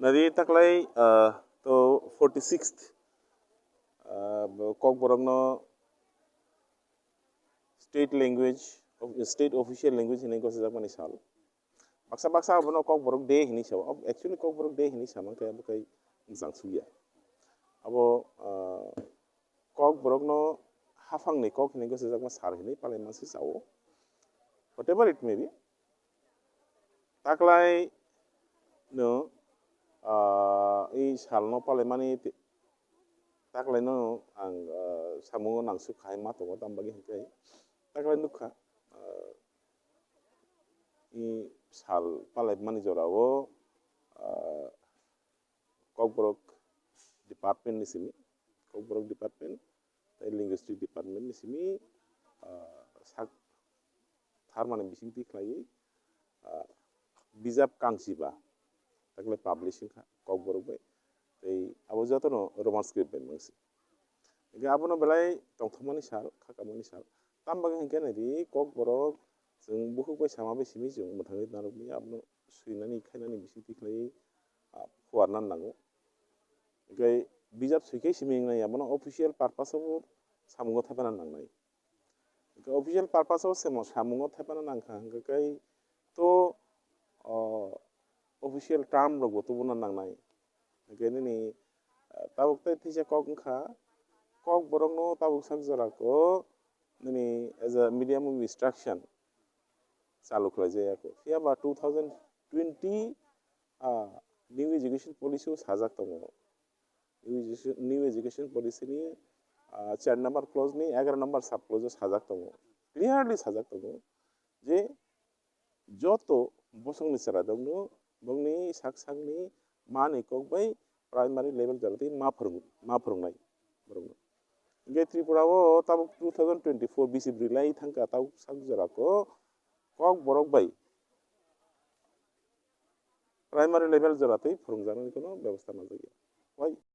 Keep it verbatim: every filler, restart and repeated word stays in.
Jadi taklai, ah, to forty sixth, ah, bo Kokborokno state language, of- state official language hinwi gosijakmani sal. Baksa baksa abono Kokborok Day hinwi sao. Actually Kokborok Day hinwi sama khe abo khe mwchang sukya. Abo, ah, Kokborokno haphangni kok hinwi gosijakma sal hinwi palaimansi sao. Whatever it may be, taklai no, ah, i salno palaimani te- taklai no ang, ah, samungo nangsuk khai ma tongo, tamo bagwi hinkhe taklai nukha, ah, i sal palaimani jorao, ah, Kokborok department ni simi, Kokborok department tei linguistic department ni simi, ah, sak tharmani bisingtwi khlaiwi, ah, bijap kangchiba taklai publish wngkha Kokborok bai, tei abo jotono Roman script bai mangsi. Hingkhe abono belai tongthokmani sal, khakamani sal. Tamo bagwi hinkhe naidi Kokborok chwng bukhuk bai sama bai simi chwng mwthangwi narwkmani abono swinani khainani bisingtwi khlaiwi, ah, phuarna nango. Hingkhe bijap swikhai simi wngnai abono official purpose-o samungo thepana nangnai. Hingkhe official purpose-o semo samungo thepana nangkha hingkhe to, o, official term rokbo tubuna nangnai. Hingkhe nini, ah, tabuk tei thisa kok wngkha, Kokborokno tabuk sak jora ko nini as a medium of instruction chalu khlaijak ya kho. Phiya ba two thousand twenty, ah, New Education Policy o sajak tongo. New Education, New Education Policy ni, ah, char number clause ni egaroh number sub clause o sajak tongo. Clearly sajak tongo je joto bosongni chwrairokno bongni sak sakni mani kok bai primary level jora twi ma phwrwng-, ma phwrwngnai borokno. Hingkhe Tripura o tabuk two thousand twenty-four bisi bwrwi lai thangkha tabuk sak jora ko Kokborok bai primary level jora twi phwrwngjaknani kono bebosta manjakya. Wai